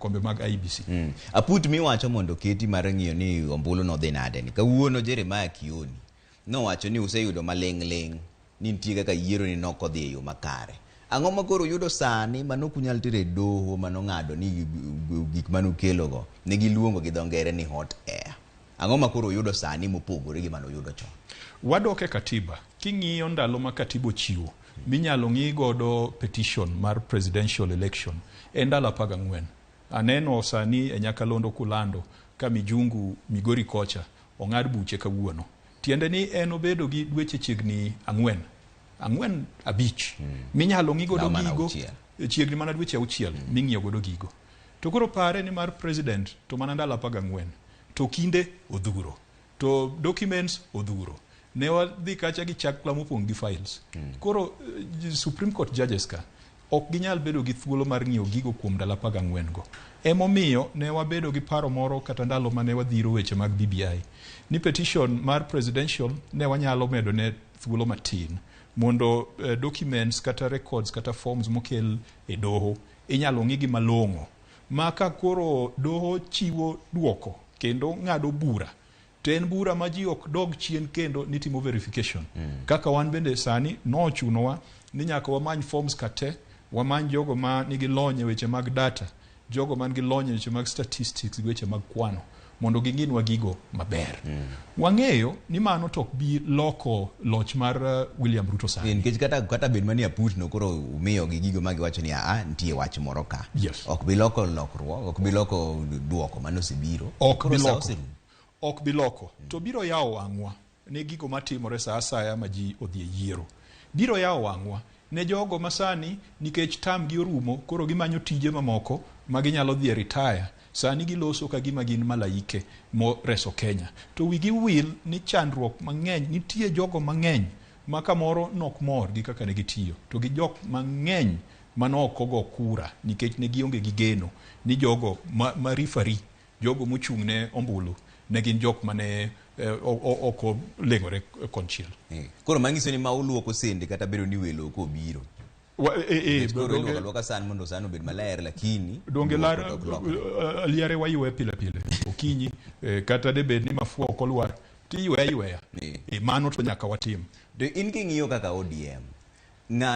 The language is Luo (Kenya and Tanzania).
kombe mag IEBC. Aput miwacho mondo keti mar ng'iyo ni ombulu nodhi nade ni. Kawuono Jeremiah Kioni nowacho ni useyudo maling' ling' ni nitie kaka yiero ni nok odhi e yo makare. Ang'o ma koro yudo sani manok unyal tero e doho manong'ado ni gik manukelogo ne giluongo gi dho ngere ni hot air. Ang'o ma koro uyudo sani mopogore gi manuyudo chon? Wadok e katiba. King'iyo ndalo ma katiba ochiwo minyalo ng'i godo petition mar presidential election en ndalo 14. Aneno sani e Nyakalondo kulando ka Mijungu Migori kocha ong'ad buche kawuono. Tiende ni en obedo gi dweche chiegni 4, 4, 5 minyalo ng'i godo Law mana gigo. 6. Chiegni mana dweche 6 ming'iyo godo gigo. To koro pare ni mar president to mana ndalo 14 to kinde odhuro to documents odhuro. Ne wadhi kacha gi chakla mopong' gi files. Koro Supreme Court judges ka ok ginyal bedo gi thuolo mar ng'iyo gigo kuom ndalo 14 go. Emomiyo ne wabedo gi paro moro kata ndalo mane wadhiro weche mag BBI ni petition mar presidential ne wanyalo medo ne thuolo matin mondo documents kata records kata forms mokel e doho inyalo ng'i gi malong'o ma ka koro doho chiwo duoko kendo ng'ado bura to en bura ma ji ok dog chien kendo ni timo verification. Kaka wan bende sani nochunowa ni nyaka wamany forms ka te, wamany jogo ma nigi lony e weche mag data, jogo man gi lony e weche mag statistics gi weche mag kwano mondo ging'inwa gigo maber. Wang'eyo ni mano to ok bi loko loch mar William Ruto sani. Nikech kata bed mani aput no koro umiyogi gigo ma giwacho ni aa nitie wach moro ka. Ok bi loko lokruok, ok bi loko duoko mane osebiro. Ok Koro bi sa loko. oserumo. Ok bi loko. To biro yawo wang'wa ne gigo matimore sa asaya ma ji odhi e yiero. Biro yawo wang'wa ne jogo masani nikech tam gi orumo koro gimanyo tije mamoko ma ginyalo dhi e retire. Sani giloso ka gima gin malaike moreso Kenya. To wigi wil ni chandruok mang'eny, nitie jogo mang'eny ma kamoro nok mor gi kaka ne gitiyo. To gi jok mang'eny mane ok ogo kura nikech ne gionge gi geno ni jogo ma referee, jogo mochung' ne ombulu ne gin jok mane ok oleng'ore konchiel. Koro manyiso ni ma uluoko sende kata bedo ni welo ok obiro. Nikech koro iluoko aluoka san mondo san obed maler, lakini Donge luoko lar to ok lokre. Liare waywe pile pile okinyi, kata debed ni mafua ok olwar tiyweya ayweya. Mano to nyaka watim. To in king'iyo kaka ODM ng'a